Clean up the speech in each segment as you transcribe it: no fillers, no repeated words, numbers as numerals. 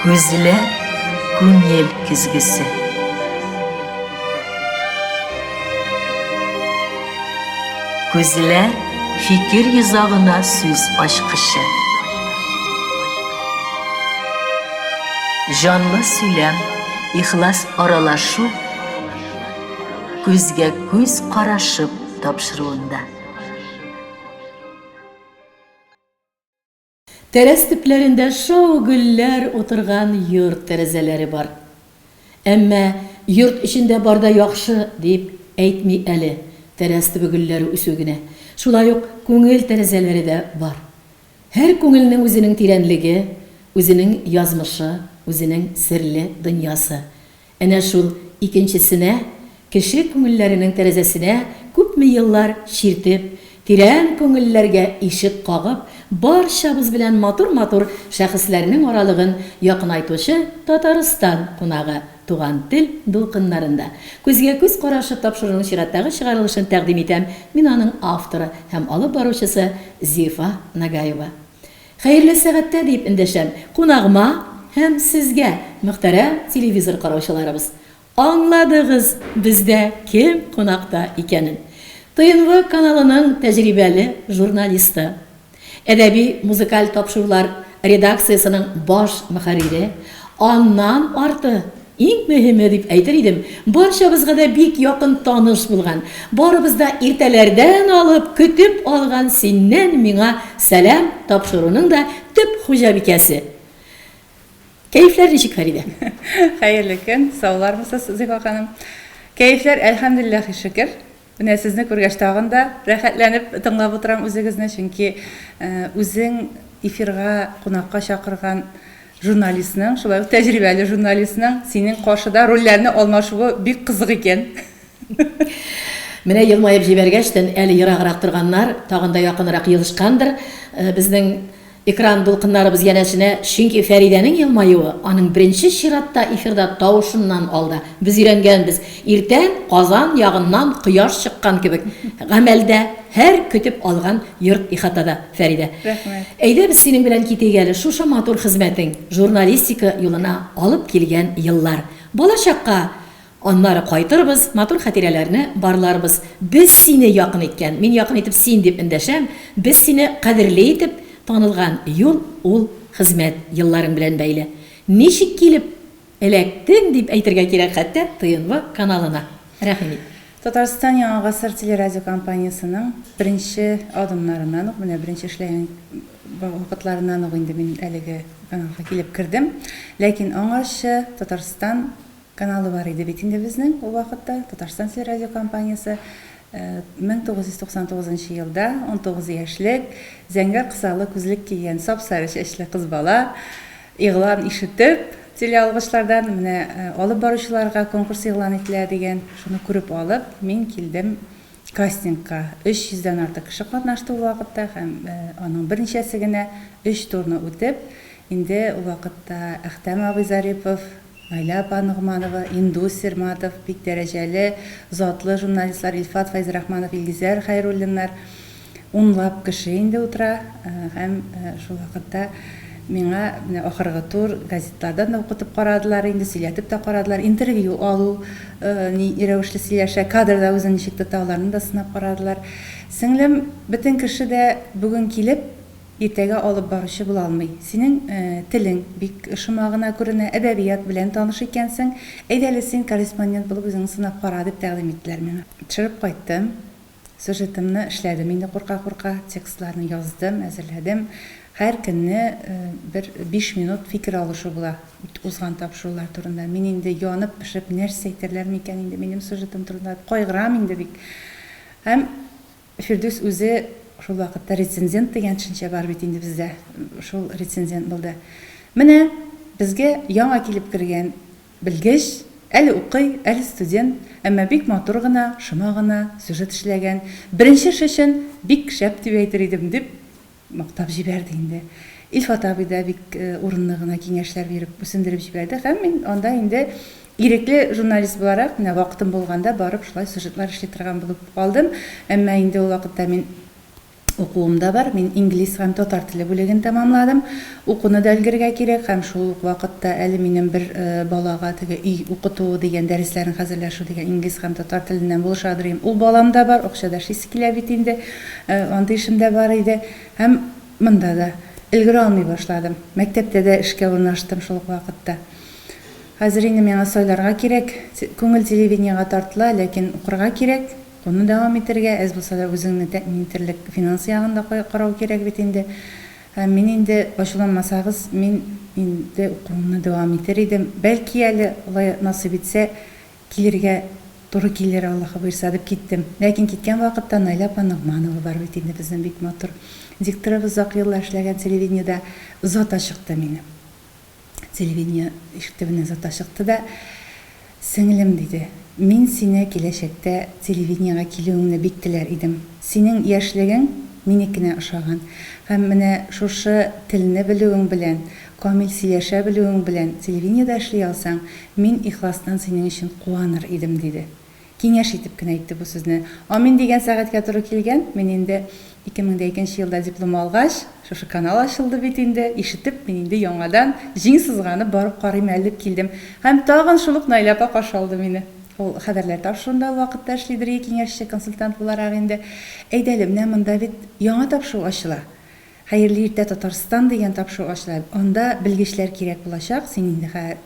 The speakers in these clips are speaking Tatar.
Күзләр күңел көзгесе. Күзләр фикер йозагына сүз ачкычы. Җанлы сөйләм, ихлас аралашу күзгә күз карашып тапшыруында. Тәрәз төпләрендә шау гөлләр утырган йорт тәрәзәләре бар. Әмма йорт эчендә бар да яхшы, дип әйтми әле тәрәз төбе гөлләре үсү генә. Шулай ук күңел тәрәзәләре дә бар. Һәр күңелнең үзенең тирәнлеге, үзенең язмышы, үзенең серле дөньясы. Әнә шул икенчесенә, кеше күңелләренең тәрәзәсенә күпме еллар чиртеп, тирән күңелләргә ишек кагып, барчабыз белән матур-матур шәхесләрнең аралыгын якынайтучы Татарстан кунагы Туган тел дулкыннарында Күзгә-күз карашып тапшыруның чираттагы чыгарылышын тәкъдим итәм, мин аның авторы һәм алып баручысы Зифа Нагаева. Хәерле сәгатьтә диеп эндәшәм кунагыма һәм сезгә, мөхтәрәм телевизор караучыларыбыз. Аңладыгыз бездә кем кунакта икәнен. ТНВ каналының тәҗрибәле журналисты, әдәби-музыкаль тапшырулар редакциясенең баш мөхәррире, аннан арты Иң мөһиме дип әйтер идем, барчабызга да бик якын таныш булган, барыбыз да иртәләрдән алып көтеп алган Синнән миңа сәлам тапшыруның да төп хуҗабикәсе. Кәефләр ничек, Фәридә? Хәерле көн, саулармысыз, Зифа ханым? Кәефләр, әлхәмдүлилләһи шөкер. Менә сезне күргәч тагын да рәхәтләнеп тыңлап утырам үзегезне, чөнки үзең эфирга кунакка чакырган журналистның, шулай ук тәҗрибәле журналистның синең каршыда рольләрне алмашуы бик кызык икән. Менә елмаеп җибәргәчтен, әле ераграк торганнар тагын да якынрак елышкандыр безнең Экран дулкыннарыбыз янәшенә, чөнки Фәридәнең елмаюы аның беренче чиратта эфирда тавышыннан алда. Без өйрәнгәнбез, иртән Казан ягыннан кояш чыккан кебек, гамәлдә, һәр көтеп алган йорт-ихатада, Фәридә. Рәхмәт. Әйдә без синең белән китик әле шушы матур хезмәтең, журналистика юлына алып килгән еллар. Балачакка Аннары кайтырбыз, матур хатирәләрне барларбыз. Без сине якын иткән, мин якын итеп син дип эндәшәм, без сине кадерле итеп танылган юл ул хезмәт елларың белән бәйле. Ничек килеп эләктең дип әйтергә кирәк хәтта ТНВ каналына. Рәхим ит. Татарстан Яңа гасыр телерадиокомпаниясенең беренче адымнарыннан ук, менә беренче эшләгән вакытларыннан ук инде мин әлеге каналга килеп кердем. Ләкин аңарчы Татарстан Каналы бар иде бит инде безнең ул вакытта, Татарстан телерадиокомпаниясе. 1999 нчы елда 19 яшьлек, зәңгәр кысалы күзлек кигән сап-сары чәчле кыз бала игълан ишетеп, телеалгычлардан, менә алып баручыларга конкурс игълан ителә дигән, шуны күреп алып, мин килдем кастингка. 300 дән артык кеше катнашты ул вакытта һәм аның берничәсе генә өч турны үтеп, инде ул вакытта Әхтәм абый Зарипов, Наилә апа Ногманова, Индус Серматов, бик дәрәҗәле, затлы журналистлар Илфат Фәйзрахманов, Илгизәр Хәйруллиннар, унлап кеше инде утыра һәм шул вакытта миңа менә ахыргы тур газетлардан да укытып карадылар инде, сөйләтеп тә карадылар, интервью алу ни рәвешле сөйләшә, кадрда үзен ничек тота, аларны да сынап карадылар. Сеңлем, бөтен кеше дә бүген килеп, Иртәгә алып баручы була алмый. Синең телең бик шома гына күренә, әдәбият белән таныш икәнсең. Әйдә әле син корреспондент булып үзеңне сынап кара, дип тәкъдим иттеләр миңа. Төшереп кайттым. Сюжетымны эшләдем инде курка-курка, текстларны яздым, әзерләдем. Һәр көнне бер биш минут фикер алышу була узган тапшырулар турында. Мин инде янып-пешеп, нәрсә әйтерләр микән инде минем сюжетым турында дип кайгырам инде бик. Һәм Фирдүс үзе шул вакытта рецензент дигән төшенчә бар бит инде бездә, шул рецензент булды. Менә безгә яңа килеп кергән белгеч, әле укый, әле студент, әмма бик матур гына, шома гына сюжет эшләгән, беренче эш өчен бик шәп дип әйтер идем, дип Мактап җибәрде инде. Илфат абый да бик урынлы гына киңәшләр биреп, үсендереп җибәрде һәм мин анда инде ирекле журналист буларак, менә вакытым булганда барып шулай сюжетлар эшли торган булып калдым. Әмма инде ул вакытта мин Укуым да бар, мин инглиз һәм татар теле бүлеген тәмамладым. Укуны да өлгерергә кирәк һәм шул ук вакытта әле минем бер балага теге өй укытуы дигән дәресләрен хәзерләшү дигән инглиз һәм татар теленнән булышадыр идем. Ул балам да бар, акча да эшлисе килә бит инде. Андый эшем дә бар иде. Һәм монда да өлгерә алмый башладым. Мәктәптә дә эшкә урнаштым шул ук вакытта. Хәзер инде миңа сайларга кирәк. Күңел телевидениегә тартыла, ләкин укырга кирәк. Укуны дәвам итәргә, әз булса да үзеңне тәэмин итәрлек финанс ягын да карау кирәк бит инде. Һәм мин инде, ачуланмасагыз, мин инде укуымны дәвам итәр идем. Бәлки әле, Алла насыйп итсә, килергә туры килер, Аллаһы боерса, дип киттем. Ләкин киткән вакытта Наилә апа Ногманова бар бит инде, безнең бик матур дикторыбыз, озак еллар эшләгән телевидениедә, озата чыкты мине. Телевидение ишек төбенә озата чыкты да, Сеңлем, диде, мин сине киләчәктә телевидениегә килүеңне бик теләр идем. Синең яшьлегең минекенә ошаган. Һәм менә шушы телне белүең белән, камил сөйләшә белүең белән телевидениедә эшли алсаң, мин ихластан синең өчен куаныр идем, диде. Киңәш итеп кенә әйтте бу сүзне. Амин дигән сәгатькә туры килгән. Мин инде 2002 нче елда диплом алгач, шушы канал ачылды бит инде, ишетеп, мин инде яңадан җиң сызганып барып карыйм әле дип килдем. Һәм тагын шул ук Наилә апа каршы алды мине. Ул хәбәрләр тапшыруында ул вакытта эшлидер иде, киңәшче, консультант буларак инде. Әйдә әле, менә монда бит яңа тапшыру ачыла. Хәерле иртә, Татарстан дигән тапшыру ачыла. Анда белгечләр кирәк булачак. Син инде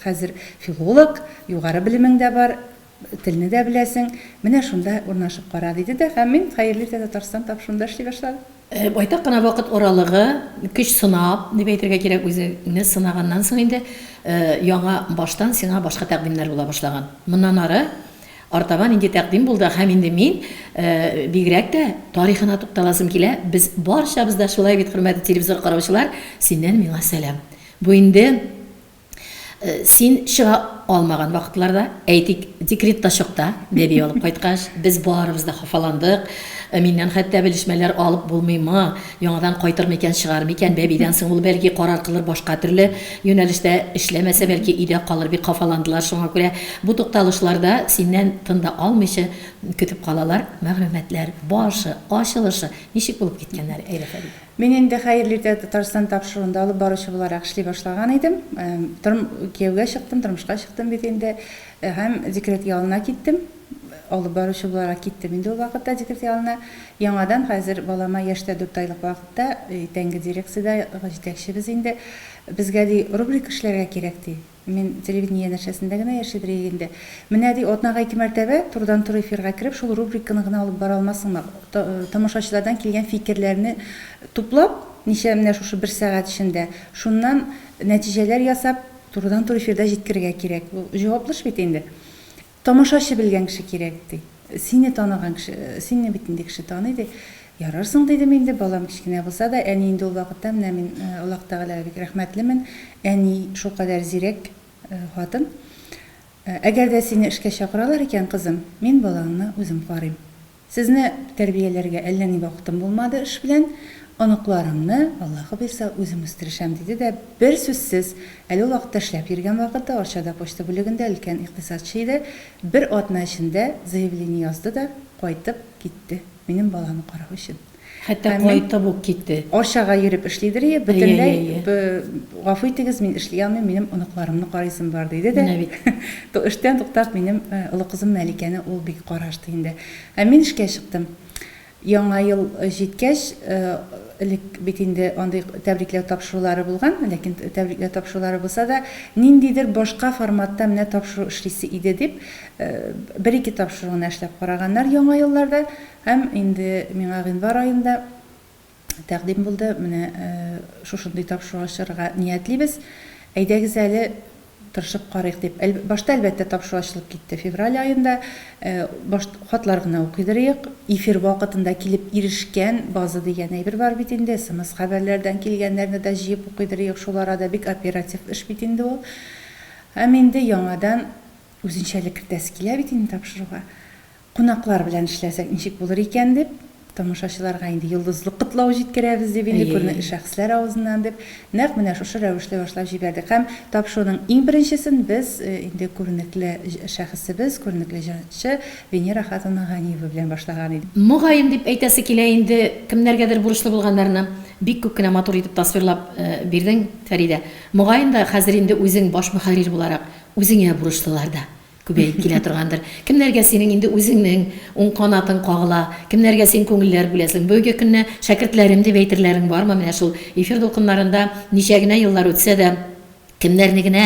хәзер филолог, югары белемең дә бар, телне дә беләсең. Менә шунда урнашып кара, диде дә һәм мин Хәерле иртә, Татарстан тапшыруында эшли башладым. Байтак кына вакыт аралыгы, көч сынап, дип әйтергә кирәк, үзеңне сынаганнан соң инде яңа баштан сиңа башка тәкъдимнәр була башлаган. Моннан ары Артаба нинди тәкъдим булды һәм инде мин бигрәк тә тарихына тукталасым килә, без барчабыз да шулай бит, хөрмәтле телевизор караучылар, синнән миңа сәлам. Бу инде син чыга алмаган вакытларда, әйтик, декретта чакта, бәби алып кайткач, без барыбыз да хафаландык, миннән хәтта белешмәләр алып булмыймы, яңадан кайтыр микән, чыгар микән, бәбидән соң ул бәлки карар кылыр башка төрле юнәлештә эшләмәсә, бәлки өйдә калыр, бик хафаландылар, шуңа күрә бу тукталышларда синнән тын да алмыйча көтеп калалар, мәгълүматлар, башы, ачылышы, ничек булып киткәннәр, әйдә, Фәридә. Мин инде Хәерле иртә, Татарстан тапшыруында алып баручы буларак эшли башлаган идем. Торм, кияүгә чыктым, тормышка чыктым бит инде һәм декрет ялына киттем. Алып баручы буларак киттем инде ул вакытта декрет ялына. Яңадан хәзер балама яшь тә дүрт айлык вакытта, иртәнге дирекциядә җитәкчебез инде, безгә, ди, рубрика эшләргә кирәк, ди. Мин телевидение янәшәсендә генә яшидер идек инде. Менә, ди, атнага ике мәртәбә турыдан-туры эфирга кереп, шул рубриканы гына алып бара алмассыңмы? Тамашачылардан килгән фикерләрне туплап, ничә менә шушы бер сәгать эчендә, шуннан нәтиҗәләр ясап, турыдан-туры эфирда җиткерергә кирәк. Бу җаваплы эш бит инде. Тамашачы белгән кеше кирәк, ди. Сине таныган кеше, сине бит инде кеше таный, ди. Ярар соң, дидем инде, балам кечкенә булса да, әни инде ул вакытта, менә мин Аллаһ Тәгаләгә бик рәхмәтлемен, әни шулкадәр зирәк хатын. Әгәр дә сине эшкә чакыралар икән, кызым, мин балаңны үзем карыйм. Сезне тәрбияләргә әллә ни вакытым булмады эш белән, оныкларымны, Аллаһы боерса, үзем үстерешәм, диде дә, бер сүзсез, әле ул вакытта эшләп йөргән вакыты, Арчада почта бүлегендә өлкән икътисадчы иде, бер атна эчендә заявление язды да, кайтып китте, минем баланы карау өчен. Хәтта Һәм мин кайтып ук китте. Арчага йөреп эшлидер ие, бөтенләй, Әйе, әйе. гафу итегез, мин эшли алмыйм, минем оныкларымны карыйсым бар, диде дә, Менә бит. эштән туктап, минем олы кызым Мәликәне ул бик карашты инде. Ә мин эшкә чыктым. Яңа ел җиткәч, элек бит инде андый тәбрикләү тапшырулары булган, ләкин тәбрикләү тапшырулары булса да, ниндидер башка форматта менә тапшыру эшлисе иде дип, бер-ике тапшыру гына эшләп караганнар яңа елларда. Һәм инде миңа гыйнвар аенда тәкъдим булды, менә шушындый тапшыру ачарга ниятлибез, әйдәгез әле, тырышып карыйк дип. Башта, әлбәттә, тапшыру ачылып китте февраль аенда. Баш хатлар гына укыйдыр идек. Эфир вакытында килеп ирешкән база дигән әйбер бар бит инде, смс-хәбәрләрдән килгәннәрне дә җыеп укыйдыр идек. Шул арада бик оператив эш бит инде ул. Һәм инде яңадан үзенчәлек кертәсе килә бит инде тапшыруга. Кунаклар белән эшләсәк ничек булыр икән дип. Тамашачыларга инде йолдызлык котлау җиткерәбез дип инде күренекле шәхесләр авызыннан дип, нәкъ менә шушы рәвешле башлап җибәрдек. Һәм тапшыруның иң беренчесен без инде күренекле шәхесебез, күренекле җырчы Венера Хатовна Ганиева белән башлаган идек. Мөгаен дип әйтәсе килә инде, кемнәргәдер бурычлы булганнарны бик күп кенә матур итеп тасвирлап бирдең, Фәридә. Мөгаен да, хәзер инде үзең баш мөхәррир буларак, үзеңә бурычлылар да күбәеп килә торгандыр. Кемнәргә синең инде үзеңнең уң канатың кагыла, кемнәргә син күңелләр бүләсең. Бүгенге көнне шәкертләрем дип әйтерләрең бармы? Менә шул эфир дулкыннарында ничә генә еллар үтсә дә, кемнәрне генә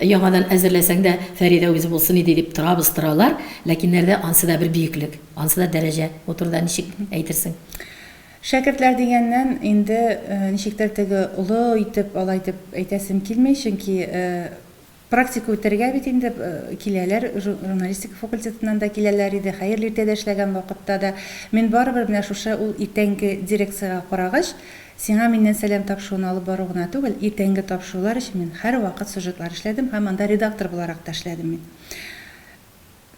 яңадан әзерләсәң дә, Фәридә үзе булсын иде дип торабыз, торалар. Ләкиннәрдә ансы да бер бөеклек, ансы да дәрәҗә. Бу турыда ничек әйтерсең? Шәкертләр дигәннән, инде ничектер теге олы итеп, алай итеп әйтәсем килми, чөнки Практика үтәргә бит инде киләләр, журналистика факультетыннан да киләләр иде, Хәерле иртәдә эшләгән вакытта да. Мин барыбер менә шушы ул иртәнге дирекциягә карагач, Сиңа миннән сәлам тапшыруын алып бару гына түгел, иртәнге тапшырулар өчен мин һәрвакыт сюжетлар эшләдем һәм анда редактор буларак та эшләдем мин.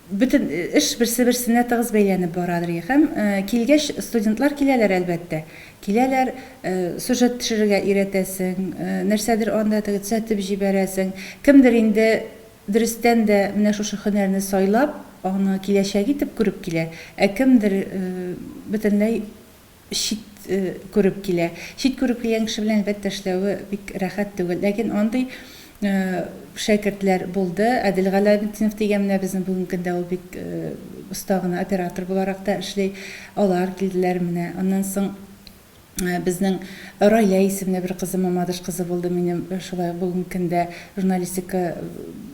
Бөтен эш берсе-берсенә тыгыз бәйләнеп барадыр. Һәм килгәч, студентлар киләләр, әлбәттә. Киләләр, сюжет төшерергә өйрәтәсең, нәрсәдер анда теге төзәтеп җибәрәсең. Кемдер инде дөрестән дә менә шушы һөнәрне сайлап, аны киләчәк итеп күреп килә, ә кемдер бөтенләй чит күреп килә. Чит күреп килгән кеше белән, әлбәттә, эшләве бик рәхәт түгел. Ләкин андый шәкертләр булды. Әдел Галәветдинов дигән менә безнең бүгенге көндә ул бик оста гына оператор буларак та эшли. Алар килделәр менә. Аннан соң безнең Райлә исемле бер кызым, Мамадыш кызы булды минем, шулай ук бүгенге көндә журналистика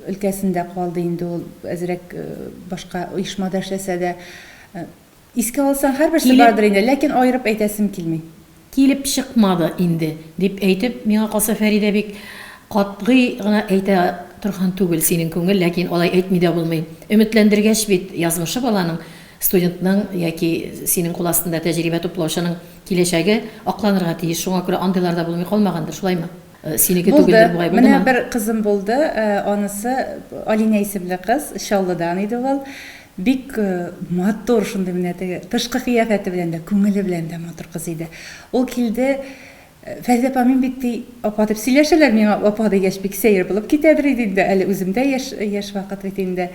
өлкәсендә калды инде ул, әзрәк башка оешмада эшләсә дә. Искә алсаң, һәрберсе Килеп. бардыр инде, ләкин аерып әйтәсем килми. Килеп чыкмады инде, дип әйтеп, миңа калса, Фәридә бик катгый гына әйтә торган түгел синең күңел, ләкин алай әйтми дә булмый. Өметләндергәч бит, язмышы баланың, студентның яки синең кул астында тәҗрибә туплаучының киләчәге акланырга тиеш. Шуңа күрә андыйлар да булмый калмагандыр, шулаймы? Синеке Булды. түгелдер бугай, Менә булдымы? бер кызым булды, анысы Алинә исемле кыз, Чаллыдан иде ул. Бик матур шундый менә теге тышкы кыяфәте белән дә, күңеле белән дә матур кыз иде. Ул килде, Фәридә апа, мин бит, ди, апа дип сөйләшәләр миңа, апа дигәч бик сәер булып китәдер иде инде, әле үзем дә яшь, яшь вакыт бит инде.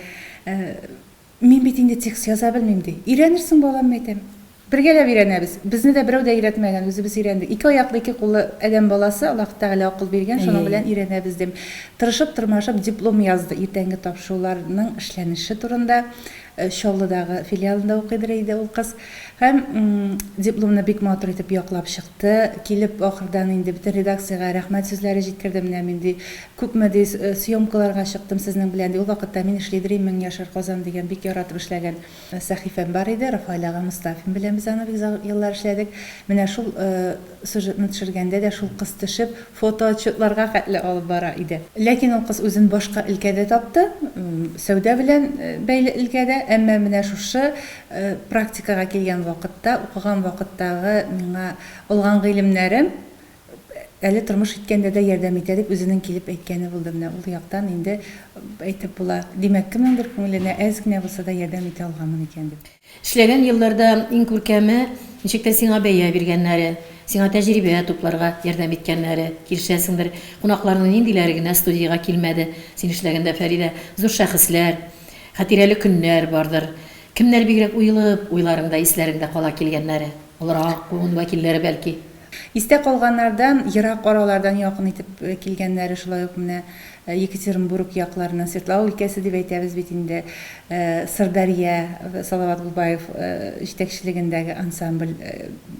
Мин бит инде текст яза белмим, ди. Өйрәнерсең, балам, мәйтәм. Бергәләп өйрәнәбез. Безне дә берәү дә өйрәтмәгән, үзебез өйрәндек. Ике аяклы, ике куллы адәм баласы, Аллаһ Тәгалә акыл биргән, шуның белән өйрәнәбез, дим. Тырышып, тырмашып диплом язды иртәнге тапшыруларның эшләнеше турында. Чаллыдагы филиалында укыйдыр иде ул кыз. Һәм дипломны бик матур итеп яклап чыкты. Килеп ахырдан инде бөтен редакциягә рәхмәт сүзләре җиткерде. Менә мин, ди, күпме, ди, съемкаларга чыктым сезнең белән, ди. Ул вакытта мин эшлидер идем, Мең яшәр Казан дигән бик яратып эшләгән. Сәхифәм бар иде, Рафаэль ага Мостафин белән без аны бик озак еллар эшләдек. Менә шул сюжетны төшергәндә дә шул кыз төшеп, фотоотчетларга хәтле алып бара иде. Ләкин ул кыз үзен башка өлкәдә тапты, сәүдә белән бәйле өлкәдә. Әмма менә шушы практикага килгән вакытта, укыган вакыттагы миңа алган гыйлемнәрем, Әле тормыш иткәндә дә ярдәм итә, дип үзенең килеп әйткәне булды. Менә ул яктан инде әйтеп була. Димәк, кемнеңдер күңеленә әз генә булса да ярдәм итә алганмын икән дип. Эшләгән елларда иң күркәме, ничектер сиңа бәя биргәннәре, сиңа тәҗрибә тупларга ярдәм иткәннәре, килешәсеңдер. Кунакларның ниндиләре генә студиягә килмәде син эшләгәндә, Фәридә. Зур шәхесләр, хатирәле көннәр бардыр. Кемнәр бигрәк уелып, уйларыңда, исләреңдә кала килгәннәре? Олырак буын вәкилләре, бәлки? Истә калганнардан, ерак аралардан якын итеп килгәннәре шулай ук менә Екатеринбург якларыннан, Свердлау өлкәсе дип әйтәбез бит инде, Сырдарья, Салават Губаев җитәкчелегендәге ансамбль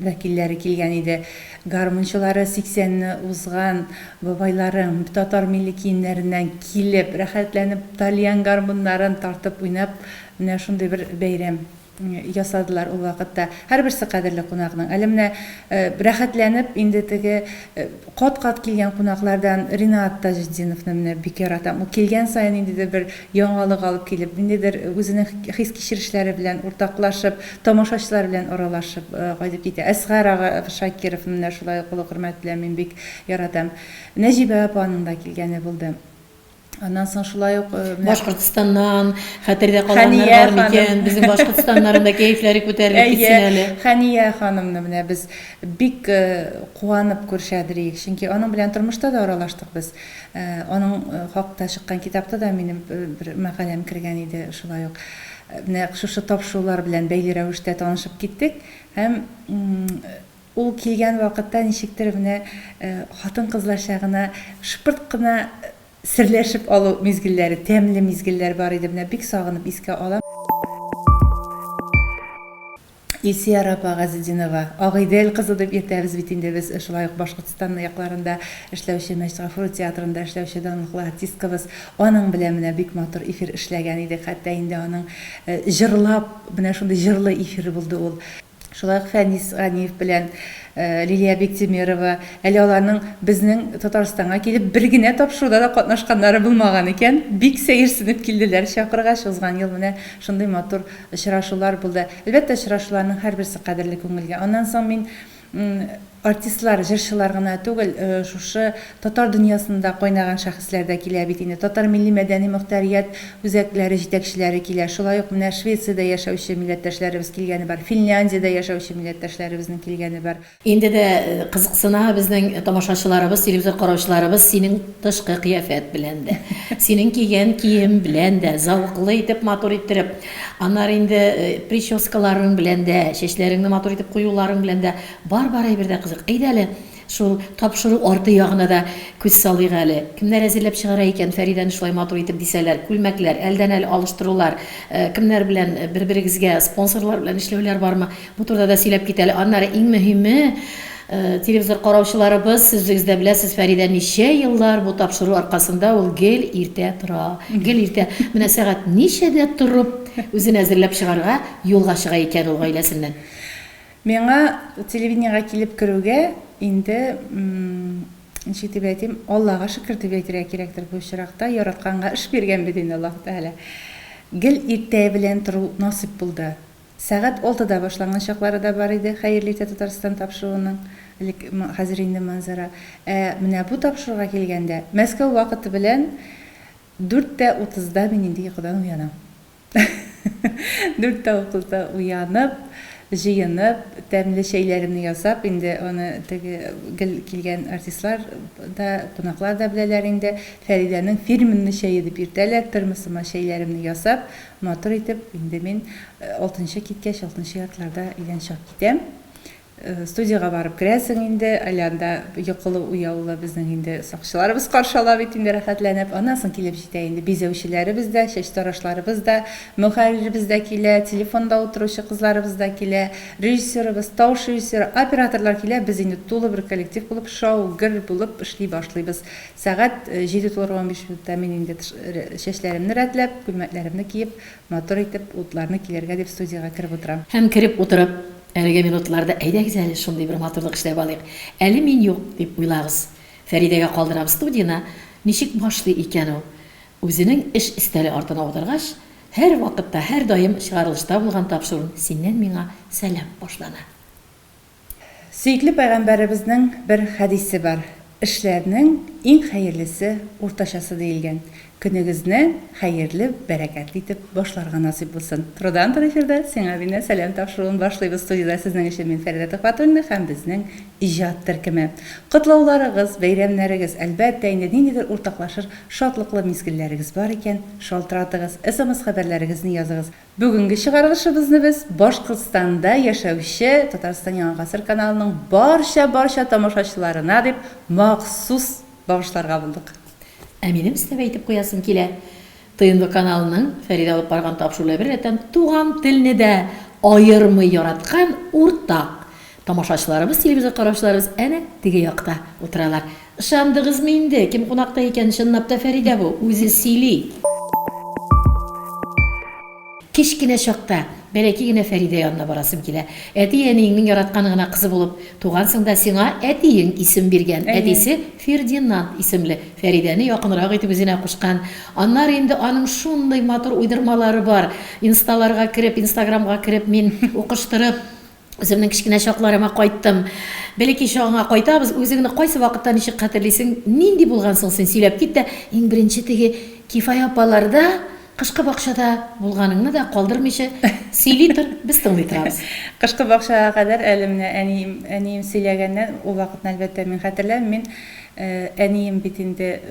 вәкилләре килгән иде. Гармунчылары сиксәнне узган бабайларым татар милли киемнәреннән килеп, рәхәтләнеп тальян гармуннарын тартып уйнап, менә шундый бер бәйрәм ясадылар ул вакытта. Һәрберсе кадерле кунакның. Әле менә рәхәтләнеп инде теге кат-кат килгән кунаклардан Ринат Таҗетдиновны менә бик яратам. Ул килгән саен ниндидер бер яңалык алып килеп, ниндидер үзенең хис-кичерешләре белән уртаклашып, тамашачылар белән аралашып кайтып китә. Әсгар ага Шакировны менә шулай ук олы хөрмәт белән мин бик яратам. Нәҗибә апаның да килгәне булды. Аннан соң шулай ук менә Башкортстаннан хәтердә калганнар бар микән? Безнең Башкортстаннарында да кәефләре күтәрелеп китсен әле. Хәния ханымны менә без бик куанып күрешәдер идек, чөнки аның белән тормышта да аралаштык без. Аның хакта чыккан китапта да минем бер мәкаләм кергән иде шулай ук. Менә шушы тапшырулар белән бәйле рәвештә танышып киттек һәм ул килгән вакытта ничектер менә хатын-кызларча гына шыпырт кына серләшеп алу мизгелләре, тәмле мизгелләр бар иде. Менә бик сагынып искә алам. Илсөяр апа Газетдинова, Агыйдел кызы дип йөртәбез бит инде без, шулай ук Башкортстан якларында эшләүче, Мәҗит Гафури театрында эшләүче данлыклы артисткабыз. Аның белән менә бик матур эфир эшләгән идек, хәтта инде аның җырлап, менә шундый җырлы эфиры булды ул. Шулай ук Фәнис Ганиев белән Лилия Биктимерова, әле аларның безнең Татарстанга килеп бер генә тапшыруда да катнашканнары булмаган икән. Бик сәерсенеп килделәр чакыргач. Узган ел менә шундый матур очрашулар булды. Әлбәттә, очрашуларның һәрберсе кадерле күңелгә. Аннан соң мин Артистлар, җырчылар гына түгел, шушы татар дөньясында кайнаган шәхесләр дә килә бит инде. Татар милли-мәдәни мохтарият үзәкләре җитәкчеләре килә. Шулай ук менә Швециядә яшәүче милләттәшләребез килгәне бар, Финляндиядә яшәүче милләттәшләребезнең килгәне бар. Инде дә кызыксына безнең тамашачыларыбыз, телевизор караучыларыбыз синең тышкы кыяфәт белән дә, синең кигән кием белән дә, зәвыклы итеп, матур иттереп. Аннары инде прическаларың белән дә, чәчләреңне матур итеп куюларың белән дә, бар-бар әйбер дә кызык. Әйдә әле, шул тапшыру арты ягына да күз салыйк әле. Кемнәр әзерләп чыгара икән Фәридәне шулай матур итеп дисәләр, күлмәкләр, әлдән-әле алыштырулар, кемнәр белән бер-берегезгә спонсорлар белән эшләүләр бармы? Бу турыда да сөйләп кит әле. Аннары иң мөһиме, телевизор караучыларыбыз, сез үзегез дә беләсез, Фәридә ничә еллар бу тапшыру аркасында ул гел иртә тора. Гел иртә. Менә сәгать ничәдә торып, үзен әзерләп чыгарга юлга чыга икән ул гаиләсеннән? Миңа телевидениегә килеп керүгә инде, ничек дип әйтим, Аллага шөкер дип әйтергә кирәктер бу очракта, яратканга эш биргән бит инде Аллаһы Тәгалә. Гел иртә белән тору насыйп булды. Сәгать алтыда башланган чаклары да бар иде Хәерле иртә, Татарстан тапшыруының, элек, хәзер инде Манзара. Ә менә бу тапшыруга килгәндә, Мәскәү вакыты белән дүрт тә утызда мин инде йокыдан уянам. Дүрт тә утызда уянып, җыенып, тәмле чәйләремне ясап, инде аны теге гел килгән артистлар да, кунаклар да беләләр инде, Фәридәнең фирменный чәе дип йөртәләр, термосыма чәйләремне ясап, Матур итеп, инде мин алтынчы киткәч, алтынчы яртыларда өйдән чыгып китәм. Студиягә барып керәсең инде, әле анда йокылы-уяулы безнең инде сакчыларыбыз каршы ала бит инде рәхәтләнеп. Аннан соң килеп җитә инде бизәүчеләребез дә, чәчтарашларыбыз да, мөхәрриребез дә килә, телефонда утыручы кызларыбыз да килә, режиссерыбыз, тавыш режиссеры, операторлар килә. Без инде тулы бер коллектив булып, шау-гөр булып эшли башлыйбыз. Сәгать 7 тулырга 15 минутта мин инде чәчләремне рәтләп, күлмәкләремне киеп, матур итеп, утларны килергә дип студиягә кереп утырам. Һәм кереп утырып, әлеге минутларда әйдәгез әле шундый бер матурлык эшләп алыйк, әле мин юк, дип уйлагыз. Фәридәгә калдырам студияне, ничек башлый икән ул? Үзенең эш өстәле артына утыргач, һәрвакытта, һәрдаим чыгарылышта булган тапшыруын Синнән миңа сәлам башлана. Сөекле пәйгамбәребезнең бер хәдисе бар, Эшләрнең иң хәерлесе уртачасы диелгән. Көнегезне хәерле, бәрәкәтле итеп башларга насыйп булсын. Турыдан-туры эфирда Сиңа миннән сәлам тапшыруын башлыйбыз. Студиядә сезнең өчен мин Фәридә Төхвәтуллина һәм безнең иҗат төркеме. Котлауларыгыз, бәйрәмнәрегез, әлбәттә инде ниндидер уртаклашыр шатлыклы мизгелләрегез бар икән, шалтыратыгыз, смс-хәбәрләрегезне языгыз. Бүгенге чыгарылышыбызны без Башкортстанда яшәүче Татарстан Яңа Гасыр каналының барча-барча тамашачыларына дип махсус багышларга булдык. Ә минем өстәп әйтеп куясым килә, ТНВ каналының Фәридә алып барган тапшыру белән беррәттән туган телне дә аермый яраткан уртак тамашачыларыбыз, телевизор караучыларыбыз әнә теге якта утыралар. Ышандыгызмы инде, кем кунакта икән, чынлап та Фәридә бу, үзе сөйли. Кечкенә чакта, бәләкәй генә Фәридә янына барасым килә. Әти-әниеңнең яраткан гына кызы булып тугансың да, сиңа әтиең исем биргән. Әтисе Фердинанд исемле. Фәридәне якынрак итеп үзенә кушкан. Аннары инде аның шундый матур уйдырмалары бар. Инсталарга кереп, инстаграмга кереп, мин укыштырып. Үземнең кечкенә чакларыма кайттым. Бәләкәй чагыңа кайтабыз, үзеңне кайсы вакытта ничек хәтерлисең, нинди булгансың син, сөйләп кит тә, иң беренче теге Кифая апаларда кышкы бакчада булганыңны да калдырмыйча сөйли тор, без тыңлый торабыз. Кышкы бакчага кадәр әле менә әнием, әнием сөйләгәннән, ул вакытны, әлбәттә, мин хәтерләмим. Мин, әнием бит инде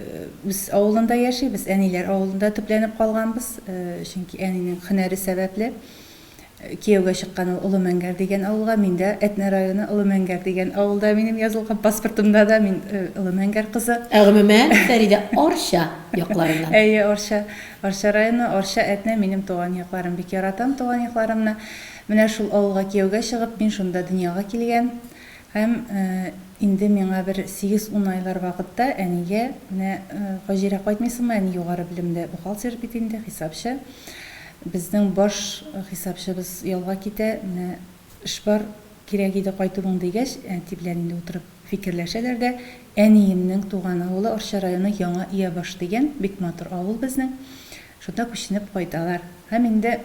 үз авылында яши, без әниләр авылында төпләнеп калганбыз, чөнки әнинең һөнәре сәбәпле. Кияүгә чыккан ул Олы Мәңгәр дигән авылга, мин дә Әтнә районы Олы Мәңгәр дигән авылда минем язылган паспортымда да мин Олы Мәңгәр кызы. Ә гомумән, Фәридә Арча якларыннан. Әйе, Арча. Арча районы, Арча, Әтнә минем туган якларым. Бик яратам туган якларымны. Менә шул авылга кияүгә чыгып, мин шунда дөньяга килгән. Һәм инде миңа бер сигез-ун айлар вакытта әнигә, менә, Хаҗирә, кайтмыйсыңмы, әни югары белемле бухгалтер бит инде, хисапчы. Безнең баш хисапчыбыз ялга китә, менә эш бар, кирәк иде кайтуың, дигәч, әти белән инде утырып фикерләшәләр дә, әниемнең туган авылы Арча районы Яңа Иябаш дигән бик матур авыл безнең, шунда күченеп кайталар. Һәм инде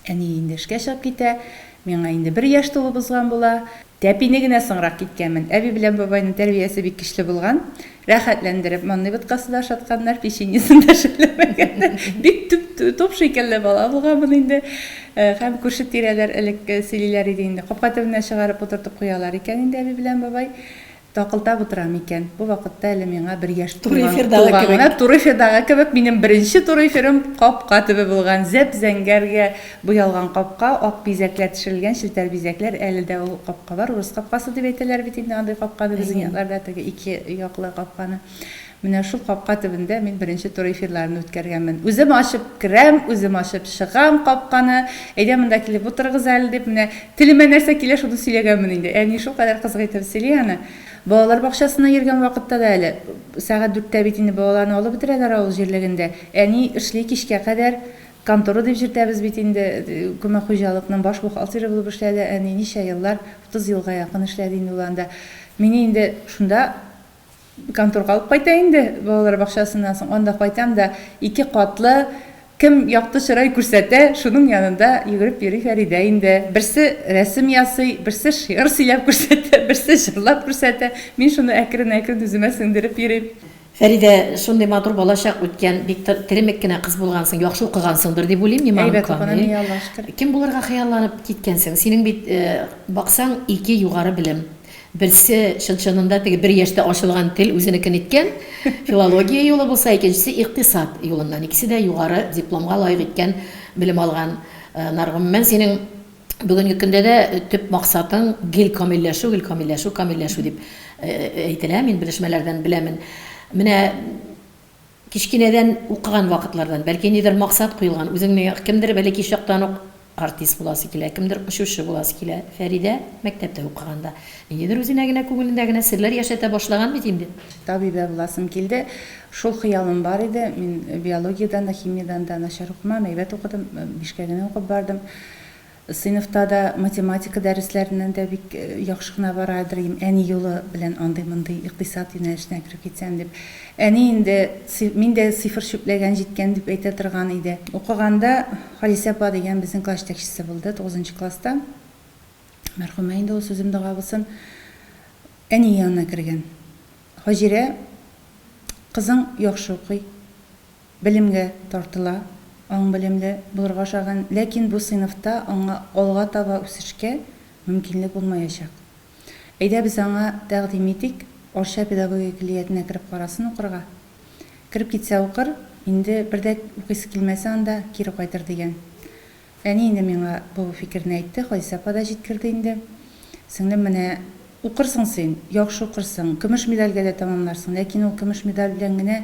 әни инде эшкә чыгып китә, миңа инде бер яшь тулып узган була. Тәпине генә соңрак киткәнмен. Әби белән бабайның тәрбиясе бик көчле булган. Рәхәтләндереп манный боткасы да ашатканнар, печеньесын да жәлләмәгәннәр. Бик төп, туп шикелле бала булганмын инде. Һәм күрше-тирәләр элек сөйлиләр иде инде. Капка төбенә чыгарып утыртып куялар икән инде әби белән бабай. Такылтап утырам икән. Бу вакытта әле миңа бер яшь Туры тулган, эфирдагы тулган кебек. гына. Туры эфирдагы кебек минем беренче туры эфирым капка төбе булган. Зәп-зәңгәргә буялган капка, ак бизәкләр төшерелгән, челтәр бизәкләр. Әле дә ул капка бар. Урыс капкасы дип әйтәләр бит инде андый капканы безнең Әйе. якларда, теге ике яклы капканы. Менә шул капка төбендә мин беренче туры эфирларымны үткәргәнмен. Үзем ачып керәм, үзем ачып чыгам капканы. Әйдә монда килеп утырыгыз әле дип, менә телемә нәрсә килә, шуны сөйләгәнмен инде. Әни шулкадәр кызык итеп сөйли аны. Балалар бакчасына йөргән вакытта да әле, сәгать дүрттә бит инде балаларны алып бетерәләр авыл җирлегендә. Әни эшли кичкә кадәр. Контора дип җөртәбез бит инде, күмәк хуҗалыкның баш бухгалтеры булып эшләде әни ничә еллар, 30 елга якын эшләде инде ул анда. Мине инде шунда Конторга алып кайта инде балалар бакчасыннан соң. Анда кайтам да, ике катлы, кем якты чырай күрсәтә, шуның янында йөгереп йөри Фәридә инде. Берсе рәсем ясый, берсе шигырь сөйләп күрсәтә, берсе җырлап күрсәтә. Мин шуны әкрен-әкрен үземә сеңдереп йөрим. Фәридә, шундый матур балачак үткән, бик теремек кенә кыз булгансың, яхшы укыгансыңдыр дип уйлыйм, иманым Әйбәт укыдым, камил. и Аллага шөкер. Кем булырга хыялланып киткәнсең? Синең бит, баксаң, ике югары белем. Берсе, чын-чынында теге бер яшьтә ачылган тел үзенекен иткән, филология юлы булса, икенчесе икътисад юлыннан. Икесе дә югары дипломга лаек иткән белем алган нар. Гомумән, синең бүгенге көндә дә төп максатың гел камилләшү, гел камилләшү, камилләшү дип әйтелә, мин белешмәләрдән беләмен. Менә Кечкенәдән укыган вакытлардан, бәлки нидер максат куелган, үзеңне кемдер бәләкәй чактан ук артист буласы килә, кемдер очучы буласы килә. Фәридә мәктәптә укыганда, ниндидер үзенә генә, күңелендә генә серләр яшәтә башлаган бит инде. Табибә буласым килде. Шул хыялым бар иде. Мин биологиядән дә, химиядән дә начар укымам, әйбәт укыдым, бишкә генә укып бардым. Сыйныфта да математика дәресләреннән дә бик яхшы гына бара идем. Әни юлы белән андый-мондый икътисад юнәлешенә кереп китсәм дип. Әни инде, мин дә цифр чүпләгән җиткән дип әйтә торган иде. Укыганда Халисә апа дигән безнең класс җитәкчесе булды, тугызынчы класста. Мәрхүмә инде ул, сүзем дога булсын. Әни янына кергән. Һаҗирә, кызың яхшы укый. Белемгә тартыла, аң белемле булырга ошаган, ләкин бу сыйныфта аңа алга таба үсешкә мөмкинлек булмаячак. Әйдә без аңа тәкъдим итик, Арча педагогия көллиятенә кереп карасын укырга. Кереп китсә укыр, инде бер дә укыйсы килмәсә анда кире кайтыр дигән. Әни инде миңа бу фикерне әйтте, Халисә апа да җиткерде инде. Сеңлем, менә укырсың син, яхшы укырсың, көмеш медальгә дә тәмамларсың, ләкин ул көмеш медаль белән генә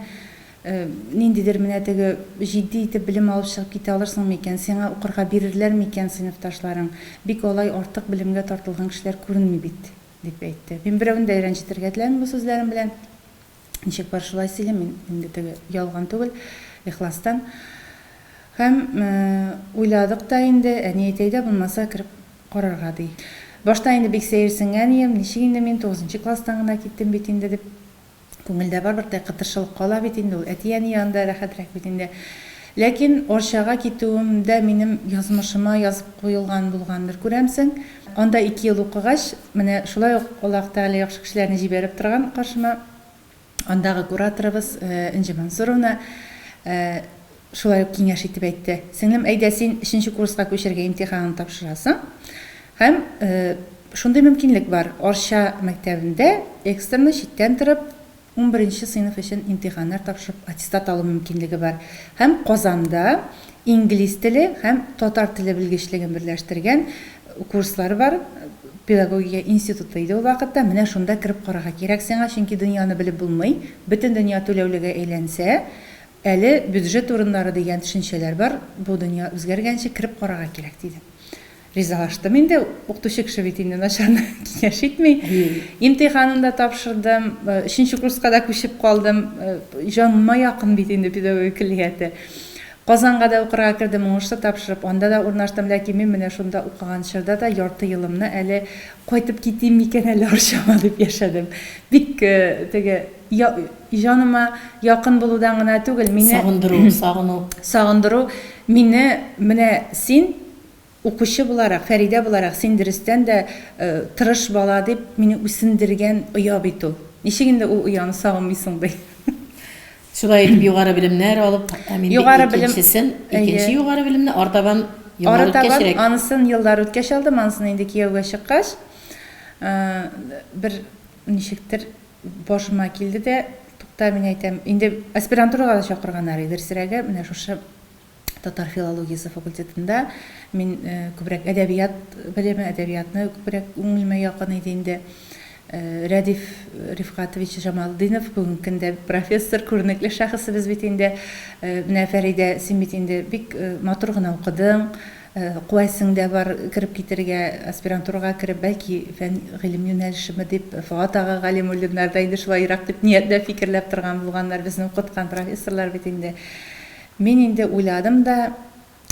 ниндидер менә теге җитди итеп белем алып чыгып китә алырсың микән, сиңа укырга бирерләр микән сыйныфташларың, бик алай артык белемгә тартылган кешеләр күренми бит, дип әйтте. Мин берәүне дә рәнҗетергә теләмим бу сүзләрем белән. Ничек бар шулай сөйлим, мин инде теге ялган түгел, ихластан. Һәм уйладык та инде, әни әйтә, әйдә, булмаса кереп карарга, ди. Башта инде бик сәерсенгән ием, ничек инде мин тугызынчы класстан гына киттем бит инде дип. Күңелдә барыбер теге кытыршылык кала бит инде ул, әти-әни янында рәхәтрәк бит инде. Ләкин Арчага китүем дә минем язмышыма язып куелган булгандыр, күрәмсең. Анда ике ел укыгач, менә шулай ук Аллаһ Тәгалә яхшы кешеләрне җибәреп торган каршыма. Андагы кураторыбыз Энҗе Мансуровна шулай ук киңәш итеп әйтте. Сеңлем, әйдә син өченче курска күчәргә имтиханыңны тапшырасың. Һәм шундый мөмкинлек бар, Арча мәктәбендә экстерны читтән торып Унберенче сыйныф өчен имтиханнар тапшырып аттестат алу мөмкинлеге бар һәм Казанда инглиз теле һәм татар теле белгечлеген берләштергән курслар бар, педагогия институты иде ул вакытта, менә шунда кереп карарга кирәк сиңа, чөнки дөньяны белеп булмый, бөтен дөнья түләүлегә әйләнсә, әле бюджет урыннары дигән төшенчәләр бар, бу дөнья үзгәргәнче кереп карарга кирәк, диде. Ризалаштым инде, укытучы кеше бит инде начарны киңәш итми. Имтиханын да тапшырдым, өченче курска да күчеп калдым. Җаныма якын бит инде педагогика көллияте. Казанга да укырга кердем, уңышлы тапшырып, анда да урнаштым. Ләкин мин менә шунда укыган чорда да ярты елымны әле кайтып китим микән әле Арчама дип яшәдем. Бик теге җаныма якын булудан гына түгел, мине Сагындыру, сагыну. Сагындыру, мине менә син Укучы буларак, Фәридә буларак, син дөрестән дә тырыш бала дип мине үсендергән оя бит ул. Ничек инде ул ояны сагынмыйсың ди. Шулай итеп югары белемнәр алып, һәм инде Югары белем, икенчесен, икенче әйе. югары белемне артабан еллар Арытабан үткәчрәк. анысын еллар үткәч алдым, анысын инде кияүгә чыккач, бер ничектер башыма килде дә, тукта, мин әйтәм, инде аспирантурага да чакырганнар иде, дөресрәге, менә шушы Татар филологиясе факультетында мин күбрәк әдәбият белеме, әдәбиятны күбрәк күңелемә якын иде инде. Рәдиф Рифкатович Җамалдинов бүгенге көндә профессор, күренекле шәхесебез бит инде. Менә Фәридә, син бит инде бик матур гына укыдың, куәсең дә бар кереп китергә, аспирантурага кереп, бәлки фән, гыйлем юнәлешеме дип, Фоат ага Галимуллиннар да инде шулайрак дип ниятләп, фикерләп торган булганнар, безне укыткан профессорлар бит инде. Мин инде уйладым да,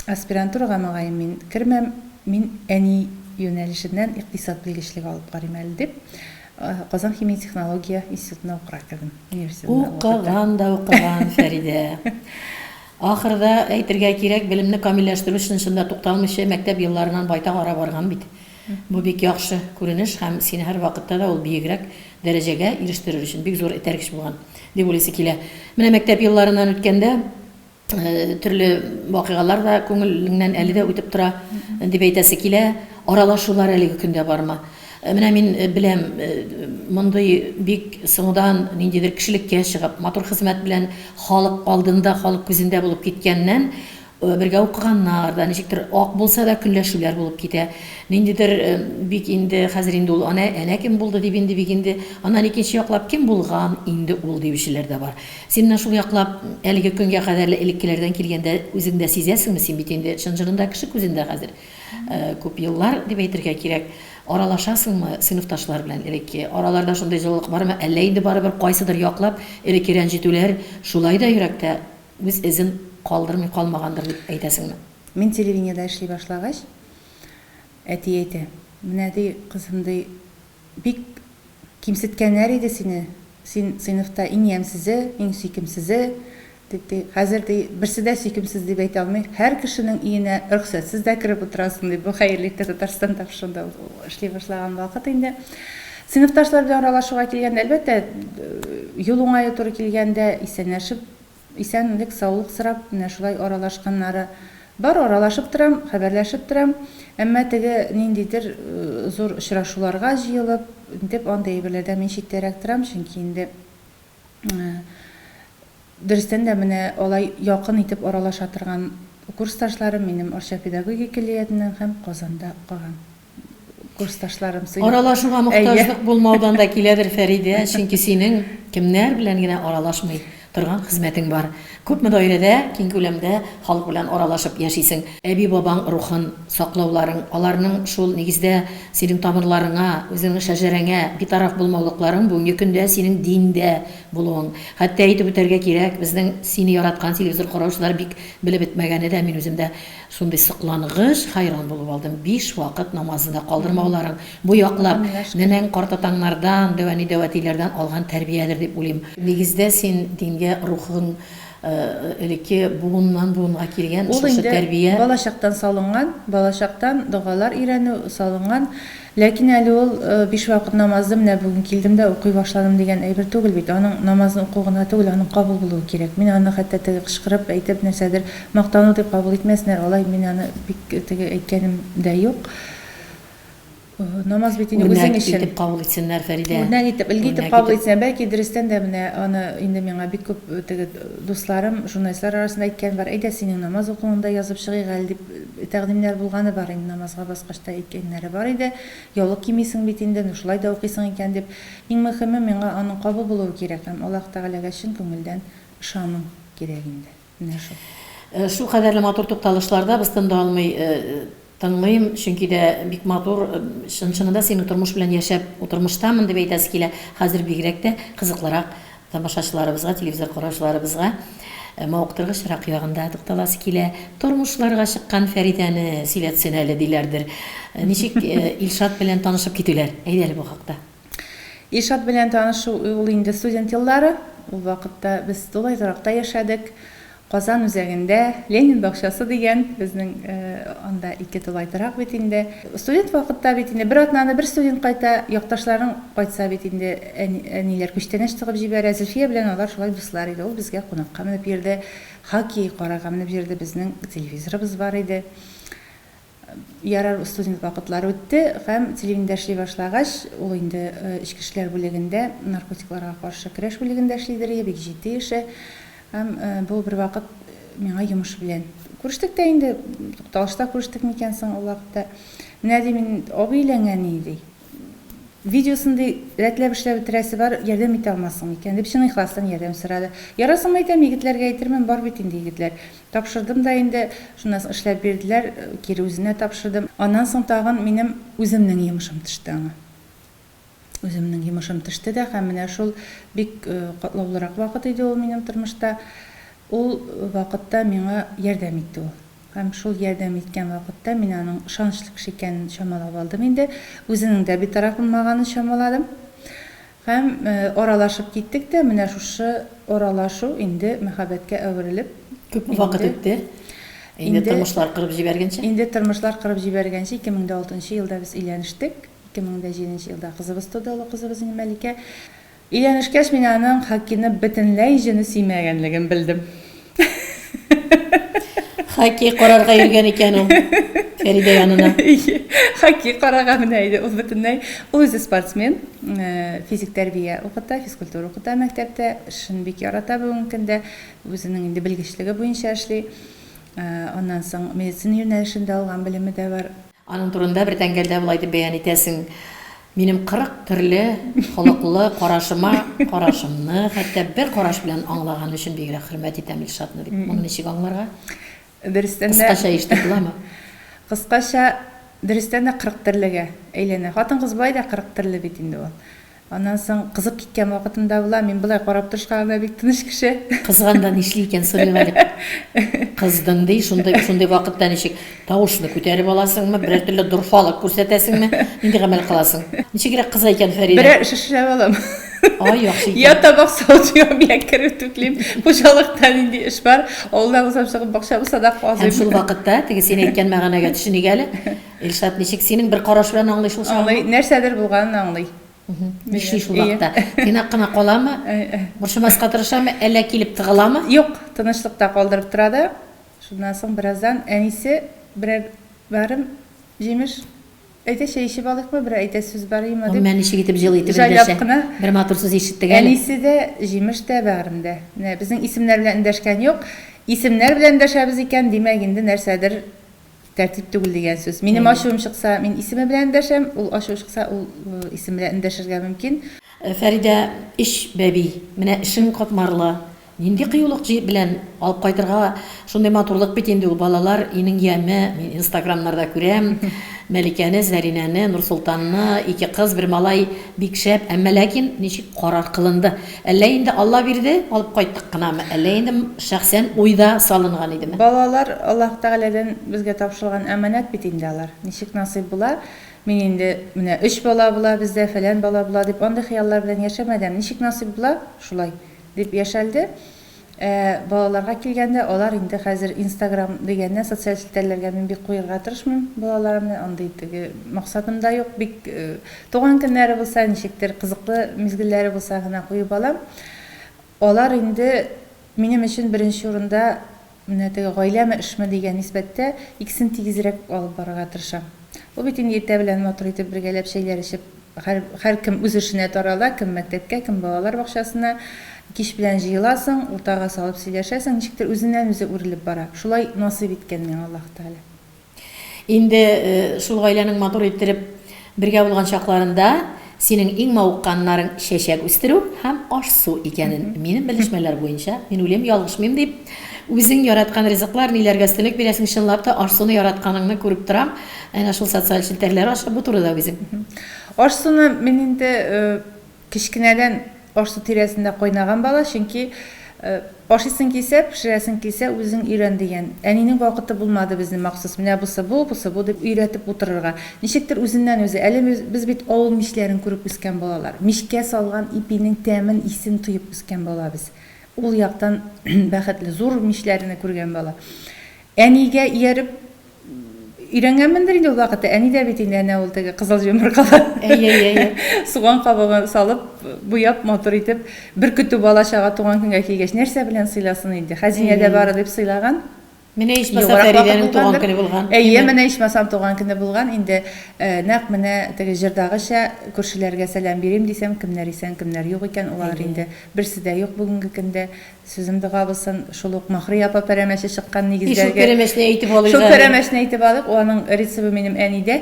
аспирантурага мөгаен мин кермәм, мин әни юнәлешеннән икътисад белгечлеге алып карыйм әле дип, Казан химия-технология институтына укырга кердем, университетында ул вакытта. Укыган да укыган Фәридә. Ахырда, әйтергә кирәк, белемне камилләштерү чын-чында тукталмыйча мәктәп елларыннан байтак ара барган бит. Бу бик яхшы күренеш һәм сине һәрвакытта да ул биегрәк дәрәҗәгә ирештерер өчен бик зур этәргеч булган, дип уйлыйсы килә. Менә мәктәп елларыннан үткәндә, төрле вакыйгалар да күңелеңнән әле дә үтеп тора, дип әйтәсе килә. Аралашулар әлеге көндә бармы? Менә мин беләм, мондый бик соңдан ниндидер кешелеккә чыгып, матур хезмәт белән халык алдында, халык күзендә булып киткәннән Бергә укыганнар да, ничектер ак булса да көнләшүләр булып китә. Ниндидер бик инде хәзер инде ул әнә, әнә кем булды дип инде бик инде аннан икенче яклап кем булган инде ул диючеләр дә бар. Син менә шул яклап әлеге көнгә кадәрле элеккеләрдән килгәндә үзең дә сизәсеңме, син бит инде чын-чынында кеше күзендә хәзер күп еллар дип әйтергә кирәк. Аралашасыңмы сыйныфташлар белән элекке? Араларда шундый җылылык бармы, әллә инде барыбер кайсыдыр яклап элекке рәнҗетүләр шулай да йөрәктә Үз эзен калдырмый калмагандыр дип әйтәсеңме? Мин телевидениедә эшли башлагач, әти әйтә, Менә, ди, кызым, ди, бик кимсеткәннәр иде сине, син сыйныфта иң ямьсезе, иң сөйкемсезе, дип, ди. Хәзер, ди, берсе дә сөйкемсез дип әйтә алмый, һәр кешенең өенә рөхсәтсез дә кереп утырасың, ди. Бу Хәерле иртә, Татарстан тапшыруында эшли башлаган вакыт инде. Сыйныфташлар белән аралашуга килгәндә, әлбәттә, юл уңае туры килгәндә, исәнләшеп Исәнлек, саулык сорап, менә шулай аралашканнары бар. Аралашып торам, хәбәрләшеп торам. Әмма теге ниндидер зур очрашуларга җыелып, нитеп, андый әйберләрдән мин читтәрәк торам, чөнки инде дөрестән дә менә алай якын итеп аралаша торган курсташларым минем Арча педагогия көллиятеннән һәм Казанда укыган. Курсташларым сыйныф. Аралашуга Әйе. мохтаҗлык булмаудан да киләдер, Фәридә, чөнки синең кемнәр белән генә аралашмый торган хезмәтең бар. Күпме даирәдә, киң күләмдә халык белән аралашып яшисең. Әби-бабаң рухын саклауларың, аларның шул нигездә синең тамырларыңа, үзеңнең шәҗәрәңә битараф булмаулыкларың бүгенге көндә синең диндә булуың. Хәтта әйтеп үтәргә кирәк, безнең сине яраткан телевизор караучылар бик белеп бетмәгәне дә, мин үзем дә Шундый соклангыч, хәйран булып алдым. Биш вакыт намазны да калдырмауларың, бу яклап, нәнәң картатаңнардан, дәү әни-дәү әтиләрдән алган тәрбиядер дип уйлыйм. Нигездә син дингә рухың Элекке буыннан буынга килгән Ул шушы инде тәрбия. балачактан салынган, балачактан догалар өйрәнү салынган. Ләкин әле ул биш вакыт намазны менә бүген килдем дә укый башладым дигән әйбер түгел бит. Аның намазны уку гына түгел, аның кабул булуы кирәк. Мин аны хәтта теге кычкырып әйтеп нәрсәдер мактану дип кабул итмәсеннәр, алай мин аны бик теге әйткәнем дә юк. Намаз бит инде үзең Үрнәк өчен. итеп кабул итсеннәр, Фәридә. Үрнәк итеп, өлге итеп Үрнәк кабул итеп. итсеннәр. Бәлки, дөрестән дә, менә аны инде миңа бик күп теге дусларым, журналистлар арасында әйткән бар, әйдә, синең намаз укуыңны да язып чыгыйк әле, дип тәкъдимнәр булганы бар инде, намазга баскач та әйткәннәре бар иде. Яулык кимисең бит инде, ну шулай да укыйсың икән, дип. Иң мөхиме, миңа аның кабул булуы кирәк һәм Аллаһ Тәгаләгә чын күңелдән ышану кирәк инде. Менә шул. Шул кадәрле матур тукталышларда без тын да алмый тыңлыйм, чөнки дә бик матур, чын-чынында синең тормыш белән яшәп утырмыштамын дип әйтәсе килә. Хәзер бигрәк тә кызыклырак тамашачыларыбызга, телевизор караучыларыбызга мавыктыргычрак ягында тукталасы килә. Тормышларга чыккан Фәридәне сөйләтсен әле, диләрдер. Ничек Илшат белән танышып китүләр? Әйдә әле бу хакта. Илшат белән танышу ул инде студент еллары. Ул вакытта без тулай торакта яшәдек. Казан үзәгендә Ленин бакчасы дигән безнең анда ике тулай торак бит инде. Студент вакытта бит инде бер атнаны бер студент кайта, якташларың кайтса бит инде әниләр күчтәнәч тыгып җибәрә. Зөлфия белән алар шулай дуслар иде. Ул безгә кунакка менеп йөрде, хоккей карарга менеп йөрде, безнең телевизорыбыз бар иде. Ярар, студент вакытлары үтте һәм телевидениедә эшли башлагач, ул инде эчке эшләр бүлегендә, наркотикларга каршы көрәш бүлегендә эшлидер иде, бик җитди эше. Һәм бу бервакыт миңа йомыш белән күрештек тә инде, тукталышта күрештек микән соң ул вакытта. Менә, ди, мин абый өйләнгән иде, ди. Видеосын, ди, рәтләп эшләп бетерәсе бар, ярдәм итә алмассың микән, дип, чын ихластан ярдәм сорады. Ярасыңмы, әйтәм, егетләргә әйтермен, бар бит инде егетләр. Тапшырдым да инде, шуннан соң эшләп бирделәр, кире үзенә тапшырдым. Аннан соң тагын минем үземнең йомышым төште аңа. Үземнең йомышым төште дә һәм менә шул бик катлаулырак вакыт иде ул минем тормышта. Ул вакытта миңа ярдәм итте ул. Һәм шул ярдәм иткән вакытта мин аның ышанычлы кеше икәнен чамалап алдым инде. Үзенең дә битараф булмаганын чамаладым. Һәм аралашып киттек тә, менә шушы аралашу инде мәхәббәткә әверелеп, Күпме вакыт инде, үтте? Инде инде, тормышлар корып җибәргәнче? инде тормышлар корып җибәргәнче, 2006 нчы елда без өйләнештек. 2007 нче елда кызыбыз туды, олы кызыбыз инде Мәликә. Өйләнешкәч, мин аның хоккейны бөтенләй җене сөймәгәнлеген белдем. Хоккей карарга йөргән икән ул Фәридә янына. Әйе, хоккей карарга менә иде. Ул бөтенләй, ул үзе спортсмен, физик тәрбия укыта, физкультура укыта мәктәптә, эшен бик ярата бүгенге көндә, үзенең инде белгечлеге буенча эшли. Аннан соң медицина юнәлешендә алган белеме дә бар. Аның турында бер тәңгәлдә болай дип бәян итәсең, Минем 40 төрле холыклы карашыма карашымны хәтта бер караш белән аңлаганы өчен бигрәк хөрмәт итәм Илшатны, дип. Моны ничек аңларга? Дөрестән дә. Кыскача ишетеп буламы? Кыскача, дөрестән дә 40 төрлегә әйләнә. Хатын-кыз болай да 40 төрле бит инде ул. Аннан соң кызып киткән вакытым да була. Мин болай карап торышка гына бик тыныч кеше. Кызганда нишли икән, сорыйк әле. Кыздың ди, шундый, шундый вакытта ничек? Тавышны күтәреп аласыңмы, берәр төрле дорфалык күрсәтәсеңме? Нинди гамәл кыласың? Ничегрәк кыза икән Фәридә? Берәр эш эшләп алам. Ай, яхшы икән. Я табак савыт юам, я кер үтүклим. Хуҗалыкта нинди эш бар, авылда булсам чыгып бакча булса да казыйм. Һәм шул вакытта теге син әйткән мәгънәгә төшеник әле. Илшат ничек синең бер караш белән аңлый шул чагында? Аңлый, нәрсәдер булганын аңлый. Нишли шул вакытта? Тыйнак кына каламы? Борчымаска тырышамы, әллә килеп тыгыламы? Юк, тынычлыкта калдырып тора да. Шуннан соң бераздан әнисе берәр барым җимеш әйдә чәй эчеп алыйкмы, берәр әйтәсе сүз бар иеме дип. Гомумән, ничек итеп җылы итеп Җайлап эндәшә. кына. Бер матур сүз ишеттек әле. Әнисе дә, җимеш тә, бәгърем дә. Менә безнең исемнәр белән эндәшкән юк. Исемнәр белән эндәшәбез икән, димәк инде нәрсәдер Тәртип түгел дигән сүз. Минем ачуым чыкса, мин исеме белән эндәшәм, ул ачуы чыкса, ул исем белән эндәшергә мөмкин. Фәридә, өч бәби, менә эшең катмарлы. Нинди кыюлык җи белән алып кайтырга, шундый матурлык бит инде ул балалар, өйнең яме, мин инстаграмнарда күрәм, Мәликәне, Зәринәне, Нурсолтанны, ике кыз, бер малай, бик шәп, әмма ләкин ничек карар кылынды? Әллә инде Алла бирде, алып кайттык кынамы, әллә инде шәхсән уйда салынган идеме? Балалар Аллаһ Тәгаләдән безгә тапшырылган әманәт бит инде алар. Ничек насыйп була, мин инде менә өч бала була бездә, фәлән бала була дип андый хыяллар белән яшәмәдем. Ничек насыйп була, шулай дип яшәлде. Ә балаларга килгәндә, алар инде хәзер Инстаграм дигәннән социаль челтәрләргә мин бик куерга тырышмыйм балаларымны, андый теге максатым да юк. Бик туган көннәре булса, ничектер кызыклы мизгелләре булса гына куеп алам. Алар инде минем өчен беренче урында менә теге гаиләме, эшме дигән нисбәттә икесен тигезрәк алып барырга тырышам. Ул бит инде иртә белән матур итеп бергәләп чәйләр эчеп, һәр, һәркем үз эшенә тарала, кем мәктәпкә, кем балалар бакчасына. Кич белән җыеласың, уртага салып сөйләшәсең, ничектер үзеннән-үзе үрелеп бара. Шулай насыйп иткән миңа Аллаһ Тәгалә. Инде шул гаиләнең матур иттереп бергә булган чакларында синең иң мавыкканнарың чәчәк үстерү һәм аш-су икәнен минем белешмәләр буенча, мин уйлыйм, ялгышмыйм дип, үзең яраткан ризыклар, ниләргә өстенлек бирәсең, чынлап та аш-суны яратканыңны күреп торам, әнә шул социаль челтәрләр аша бу турыда үзең. Аш-суны мин инде Кечкенәдән аш-су тирәсендә кайнаган бала, чөнки ашыйсың килсә, пешерәсең килсә, үзең өйрән дигән. Әнинең вакыты булмады безне махсус менә бусы бу, бусы бу дип өйрәтеп утырырга. Ничектер үзеннән-үзе. Әле без бит авыл мичләрен күреп үскән балалар. Мичкә салган ипинең тәмен, исен тоеп үскән бала без. Ул яктан бәхетле, зур мичләрне күргән бала. Әнигә ияреп Өйрәнгәнмендер инде ул вакытта. Әни дә бит инде әнә ул теге кызыл йомыркалар. Әйе, әйе, әйе. Суган кабыгы салып, буяп, матур итеп, бер көтү бала-чага туган көнгә килгәч, нәрсә белән сыйласын инде? Хәзинәдә бары дип сыйлаган. Менә ичмасам Фәридәнең туган көне булган. Әйе, менә ичмасам туган көне булган. Инде нәкъ менә теге җырдагыча күршеләргә сәлам бирим дисәм, кемнәр исән, кемнәр юк икән, алар инде берсе дә юк бүгенге көндә. Сүзем дога булсын, шул ук Маһруй апа пәрәмәче чыккан нигезләргә. И шул пәрәмәчне әйтеп алыйк әле. Шул пәрәмәчне әйтеп алыйк, ул аның рецебы минем әнидә.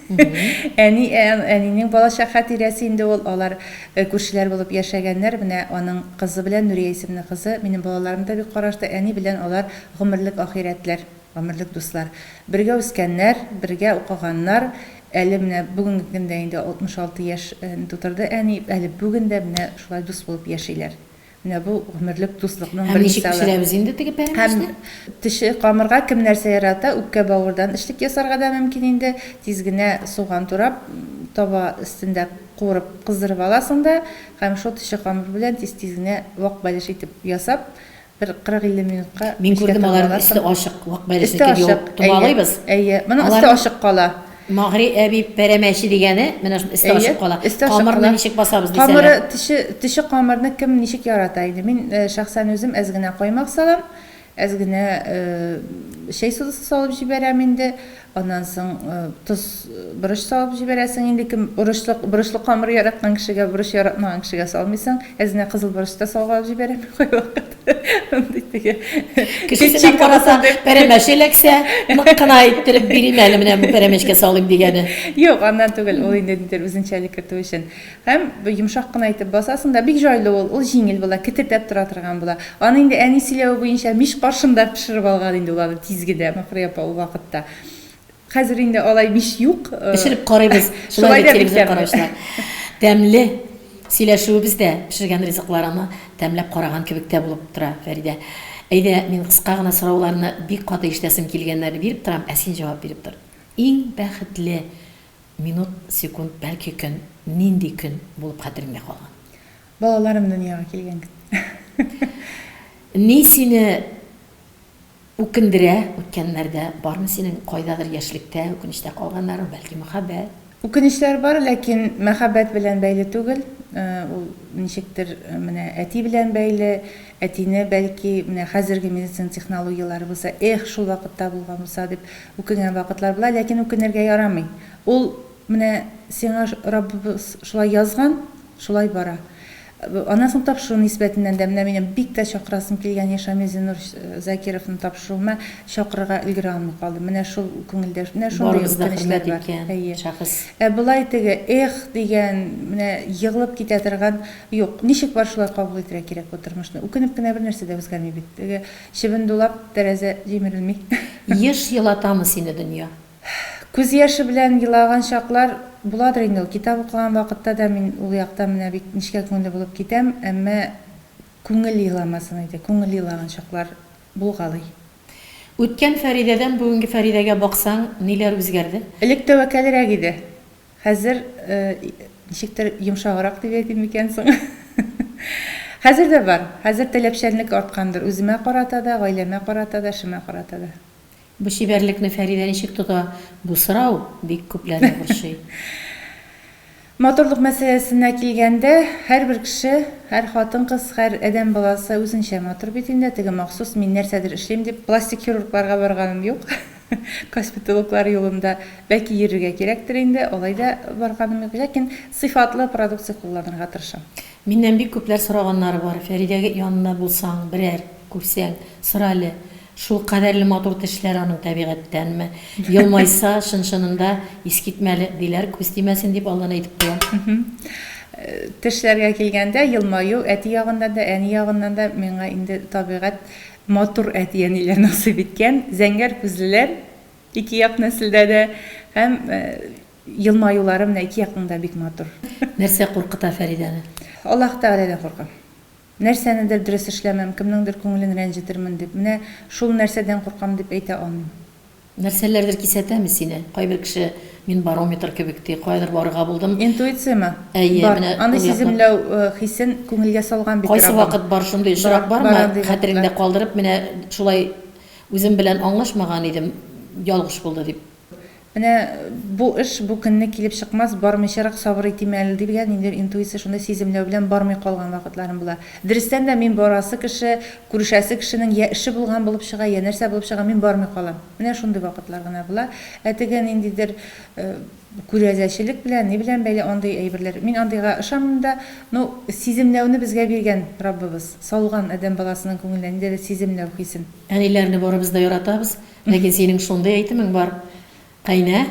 Әни, әнинең балачак хатирәсе инде ул, алар күршеләр булып яшәгәннәр, менә аның кызы белән, Нурия исемле кызы, минем балаларым да бик карашты, әни белән алар гомерлек ахирәтләр, гомерлек дуслар. Бергә үскәннәр, бергә укыганнар, әле менә бүгенге көндә инде 66 яшь тутырды әни, әле бүген дә менә шулай дус булып яшиләр. Менә бу гомерлек дуслыкның бер мисалы. Һәм ничек пешерәбез инде теге пәрәмәчне? Һәм төче камырга кем нәрсә ярата, үпкә-бавырдан эчлек ясарга да мөмкин инде. Тиз генә суган турап, таба өстендә куырып, кыздырып аласың да, һәм шул төче камыр белән тиз-тиз генә вак бәлеш итеп ясап, бер 40-50 минутка Мин күрдем, аларның өсте ачык, вак бәлешнеке дип томалыйбыз. Әйе, моның өсте ачык кала. Магри әби пәрәмәче дигәне, менә шул өсте ачык кала. Өсте ачык Камырны ничек басабыз дисәләр. Камыры төче, төче камырны кем ничек ярата инде. Мин шәхсән үзем әз генә каймак салам, әз генә чәй содасы салып җибәрәм инде. Аннан соң тоз, борыч салып җибәрәсең инде. Кем борычлы, борычлы камыр яраткан кешегә, борыч яратмаган кешегә салмыйсың. Әз генә кызыл борыч та салгалап җибәрәм кайвакыт. Андый теге. Кешесенә караса, пәрәмәч эләксә, нык кына иттереп бирим әле менә бу пәрәмәчкә салыйм дигәне. Юк, аннан түгел, ул инде нидер үзенчәлек кертү өчен. Һәм йомшак кына итеп басасың да, бик җайлы ул, ул җиңел була, кетердәп тора торган була. Аны инде әни сөйләве буенча мич каршында пешереп алган инде ул аны тиз генә, Маһруй апа ул вакытта. Хәзер инде алай мич юк. Пешереп карыйбыз. Шулай да телевизор караучылар. Тәмле сөйләшүебез дә пешергән ризыкларны тәмләп караган кебек тә булып тора, Фәридә. Әйдә, мин кыска гына сорауларны бик каты ишетәсем килгәннәрне биреп торам, ә син җавап биреп тор. Иң бәхетле минут, секунд, бәлки көн, нинди көн булып хәтереңдә калган? Балаларым дөньяга килгән көн. Ни сине Үкендерә, үткәннәрдә бармы синең кайдадыр яшьлектә үкенечтә калганнарың, бәлки мәхәббәт? Үкенечләр бар, ләкин мәхәббәт белән бәйле түгел. Ул ничектер менә әти белән бәйле. Әтине бәлки менә хәзерге медицина технологияләре булса, эх, шул вакытта булган булса дип үкенгән вакытлар була, ләкин үкенергә ярамый. Ул менә сиңа Раббыбыз шулай язган, Шулай бара. Аннан соң тапшыру нисбәтеннән дә менә минем бик тә чакырасым килгән Шамил Зиннурович Закировны тапшыруыма чакырырга өлгерә алмый калдым. Менә шул күңелдә, менә шундый Барыбыз да үкенечләр хөрмәт бар. иткән Әйе. шәхес. Ә болай теге эх дигән, менә егылып китә торган, юк. Ничек бар шулай кабул итәргә кирәк бу тормышны. Үкенеп кенә бернәрсә дә үзгәрми бит. Теге чебен дулап, тәрәзә җимерелми. Еш елатамы сине дөнья? Күз яше белән елаган чаклар буладыр инде ул. Китап укыган вакытта да мин ул яктан менә бик нечкә күңелле булып китәм, әмма күңел еламасын иде, күңел елаган чаклар булгалый. Үткән Фәридәдән бүгенге Фәридәгә баксаң, ниләр үзгәрде? Элек тәвәккәлрәк иде. Хәзер ничектер йомшаграк дип әйтим микән соң? Хәзер дә бар. Хәзер таләпчәнлек арткандыр. Үземә карата да, гаиләмә карата да, эшемә карата да. Бу чибәрлекне Фәридә ничек тота? Бу сорау бик күпләрне борчый. Матурлык мәсьәләсенә килгәндә, һәрбер кеше, һәр хатын-кыз, һәр адәм баласы үзенчә матур бит инде. Теге махсус мин нәрсәдер эшлим дип, пластик хирургларга барганым юк. Косметологлар юлында бәлки йөрергә кирәктер инде, алай да барганым юк. Ләкин сыйфатлы продукция кулланырга тырышам. Миннән бик күпләр сораганнары бар, Фәридә янына булсаң, берәр күрсәң, сора әле, шул кадәрле матур тешләр аның табигатьтәнме? Елмайса, чын-чынында искитмәле, диләр, күз тимәсен дип алдан әйтеп куям. Тешләргә килгәндә, елмаю әти ягыннан да, әни ягыннан да миңа инде табигать матур әти-әниләр насыйп иткән. Зәңгәр күзлеләр, ике як нәселдә дә һәм Елмаюлары менә ике якның да бик матур. Нәрсә куркыта Фәридәне? Аллаһ Тәгаләдән куркам. Нәрсәнедер дөрес эшләмәм, кемнеңдер күңелен рәнҗетермен дип, менә шул нәрсәдән куркам дип әйтә алмыйм. Нәрсәләрдер кисәтәме сине? Кайбер кеше мин барометр кебек ди, каядыр барырга булдым. Интуицияме? Әйе, Бар. менә Андый ул яклап. сиземләү хисен күңелгә салган бит Кайсы Раббым. вакыт бар шундый Бар, очрак бар бармы, андый хәтереңдә вакытлар. калдырып, менә шулай үзем белән аңлашмаган идем, ялгыш булды дип. Менә бу эш бу көнне килеп чыкмас, бармыйчарак сабыр итим әле, дигән ниндидер интуиция, шундый сиземләү белән бармый калган вакытларым була. Дөрестән дә, мин барасы кеше, күрешәсе кешенең йә эше булган булып чыга, йә нәрсә булып чыга, мин бармый калам. Менә шундый вакытлар гына була. Ә теге ниндидер күрәзәчелек белән, ни белән бәйле андый әйберләр, мин андыйга ышанмыйм да. Ну, сиземләүне безгә биргән Раббыбыз, салган адәм баласының күңеленә ниндидер сиземләү хисен. Әниләрне барыбыз да яратабыз. Ләкин синең шундый әйтемең бар, Кайнә,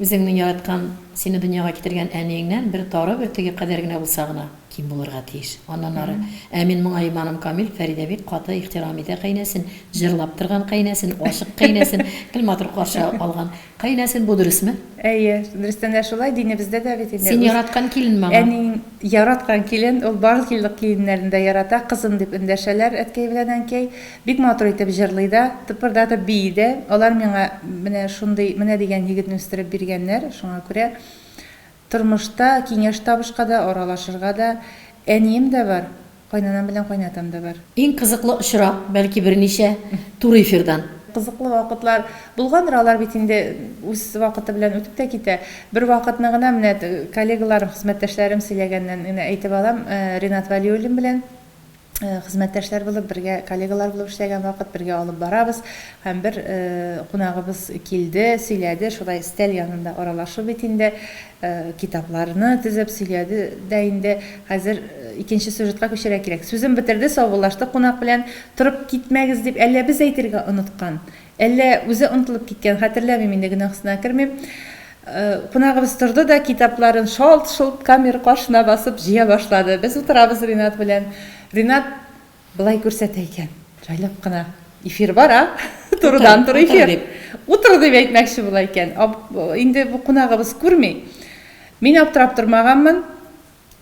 үзеңнең яраткан, сине дөньяга китергән әниеңнән бер тары бөртеге кадәр генә булса гына ким булырга тиеш. Аннан ары, ә мин моңа иманым камил, Фәридә бик каты ихтирам итә кайнәсен, җырлап торган кайнәсен, ачык кайнәсен, гел матур каршы алган кайнәсен. Бу дөресме? Әйе, дөрестән дә шулай, динебездә дә бит инде Син үз яраткан килен маңа. әниең яраткан килен, ул барлык киленнәрне дә ярата, кызым дип эндәшәләр әткәй белән әнкәй. Бик матур итеп җырлый да, тыпырдатып бии дә. Алар миңа менә шундый, менә дигән егетне үстереп биргәннәр. Шуңа күрә тормышта киңәш-табышка да, аралашырга да әнием дә бар, кайнанам белән кайнатам да бар. Иң кызыклы очрак, бәлки берничә, туры эфирдан. Кызыклы вакытлар булгандыр, алар бит инде үз вакыты белән үтеп тә китә. Бер вакытны гына менә коллегаларым, хезмәттәшләрем сөйләгәннән генә әйтеп алам, Ринат Вәлиуллин белән Хезмәттәшләр булып, бергә коллегалар булып эшләгән вакыт, бергә алып барабыз. Һәм бер кунагыбыз килде, сөйләде, шулай өстәл янында аралашу бит инде, китапларны тезеп сөйләде дә инде. Хәзер икенче сюжетка күчәргә кирәк. Сүзен бетерде, саубуллаштык кунак белән. Торып китмәгез дип, әллә без әйтергә оныткан, Әллә үзе онытылып киткән, хәтерләмим инде, гөнаһсына кермим. Кунагыбыз торды да, китапларын шалт-шолт камера каршына басып җыя башлады. Без утырабыз Ринат белән. Ринат болай күрсәтә икән, җайлап кына. Эфир бара, турыдан-туры эфир. Утыр дип әйтмәкче була икән. Инде бу кунагыбыз күрми. Мин аптырап тормаганмын.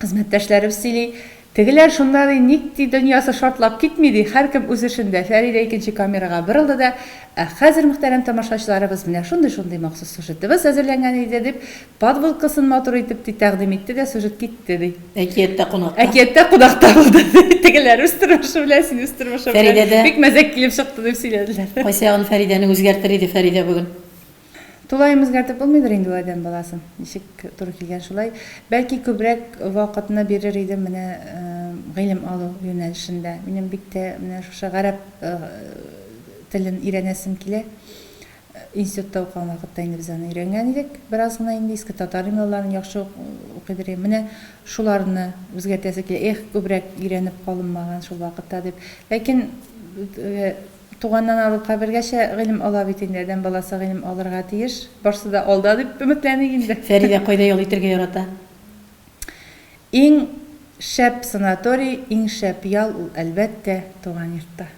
Хезмәттәшләребез сөйли. Тегеләр шунда, ди, ник, ди, дөньясы шартлап китми, ди, һәркем үз эшендә. Фәридә икенче камерага борылды да, Ә хәзер, мөхтәрәм тамашачыларыбыз, менә шундый-шундый махсус сюжетыбыз әзерләнгән иде, дип, подводкасын матур итеп, ди, тәкъдим итте дә, сюжет китте, ди. Әкияттә кунакта. Әкияттә кунакта булды, ди. Тегеләр үз тормышы белән, син үз тормышың белән. Фәридә дә. Бик мәзәк килеп чыкты, дип сөйләделәр. Кайсы ягын Фәридәнең үзгәртер иде Фәридә бүген? Тулаем үзгәртеп булмыйдыр инде ул адәм баласын. Ничек туры килгән шулай. Бәлки күбрәк вакытны бирер идем менә гыйлем алу юнәлешендә. Минем бик тә менә шушы гарәп телен өйрәнәсем килә. Институтта укыган вакытта инде без аны өйрәнгән идек. Бераз гына инде иске татар имлаларын яхшы ук укыйдыр идем. Менә шуларны үзгәртәсе килә. Эх, күбрәк өйрәнеп калынмаган шул вакытта дип. Ләкин Туганнан алып кабергәчә гыйлем ала бит инде, адәм баласы гыйлем алырга тиеш. Барсы да алда дип өметләник инде. Фәридә кайда ял итәргә ярата? Иң шәп санаторий, иң шәп ял ул, әлбәттә, туган йортта.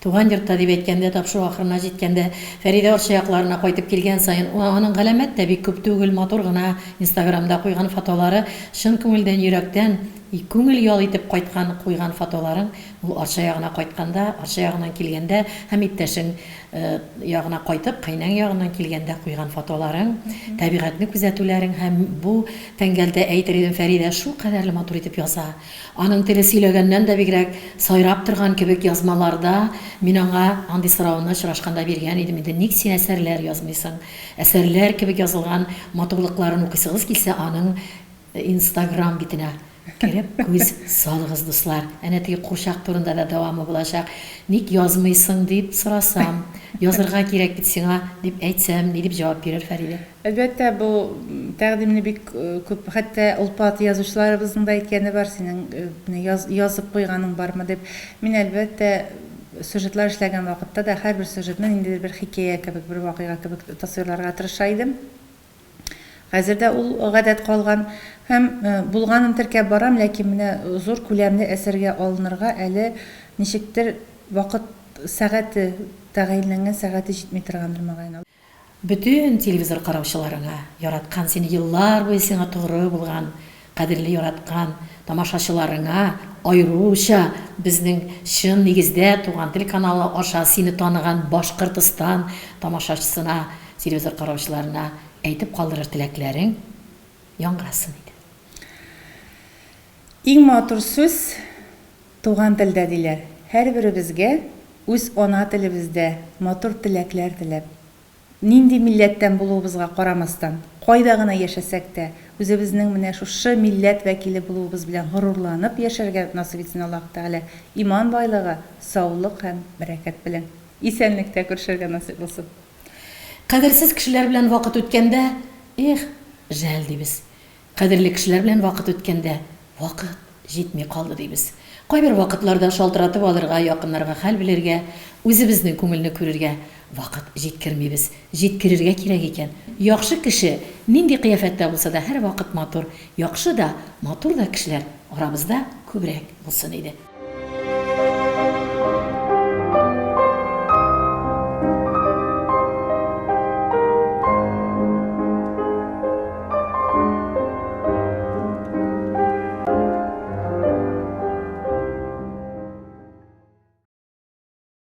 Туган йортта дип әйткәндә, тапшыру ахырына җиткәндә, Фәридә Арча якларына кайтып килгән саен, аның галәмәт тә бик күп түгел, матур гына инстаграмда куйган фотолары чын күңелдән, йөрәктән. күңел ял итеп кайткан, куйган фотоларың, ул Арча ягына кайтканда, Арча ягыннан килгәндә һәм иптәшең ягына кайтып, кайнәң ягыннан килгәндә куйган фотоларың, табигатьне күзәтүләрең һәм бу тәңгәлдә әйтер идем, Фәридә шулкадәрле матур итеп яза. Аның теле сөйләгәннән дә бигрәк сайрап торган кебек язмаларда мин аңа андый сорауны очрашканда биргән идем инде, ник син әсәрләр язмыйсың? Әсәрләр кебек язылган матурлыкларын укыйсыгыз килсә, аның Инстаграм битенә кереп күз салыгыз, дуслар. Әнә теге курчак турында да дәвамы булачак. Ник язмыйсың дип сорасам, язырга кирәк бит сиңа, дип әйтсәм, ни дип җавап бирер Фәридә? Әлбәттә, бу тәкъдимне бик күп, хәтта олпат язучыларыбызның да әйткәне бар, синең менә язып куйганың бармы дип. Мин, әлбәттә, сюжетлар эшләгән вакытта да һәрбер сюжетны ниндидер бер хикәя кебек, бер вакыйга кебек тасвирларга тырыша идем. Хәзер дә ул гадәт калган. Һәм булганын теркәп барам, ләкин менә зур күләмле әсәргә алынырга әле ничектер вакыт сәгате, тәгаенләнгән сәгате җитми торгандыр, мөгаен. Бөтен телевизор караучыларыңа, яраткан сине еллар буе сиңа тугры булган, кадерле яраткан тамашачыларыңа, аеруча безнең чын нигездә Туган тел каналы аша сине таныган Башкортостан тамашачысына, телевизор караучыларына әйтеп калдырыр теләкләрең яңгырасын иде. Иң матур сүз, туган телдә, диләр. Һәрберебезгә үз ана телебездә матур теләкләр теләп, нинди милләттән булуыбызга карамастан, кайда гына яшәсәк тә, үзебезнең менә шушы милләт вәкиле булуыбыз белән горурланып яшәргә насыйп итсен Аллаһы Тәгалә, иман байлыгы, саулык һәм бәрәкәт белән. Исәнлектә күрешергә насыйп булсын. Кадерсез кешеләр белән вакыт үткәндә, эх, жәл, дибез. Кадерле кешеләр белән вакыт үткәндә, вакыт җитми калды, дибез. Кайбер вакытларда шалтыратып алырга, якыннарга хәл белергә, үзебезнең күңелне күрергә вакыт җиткермибез. Җиткерергә кирәк икән. Яхшы кеше, нинди кыяфәттә булса да, һәрвакыт матур. Яхшы да, матур да кешеләр арабызда күбрәк булсын иде.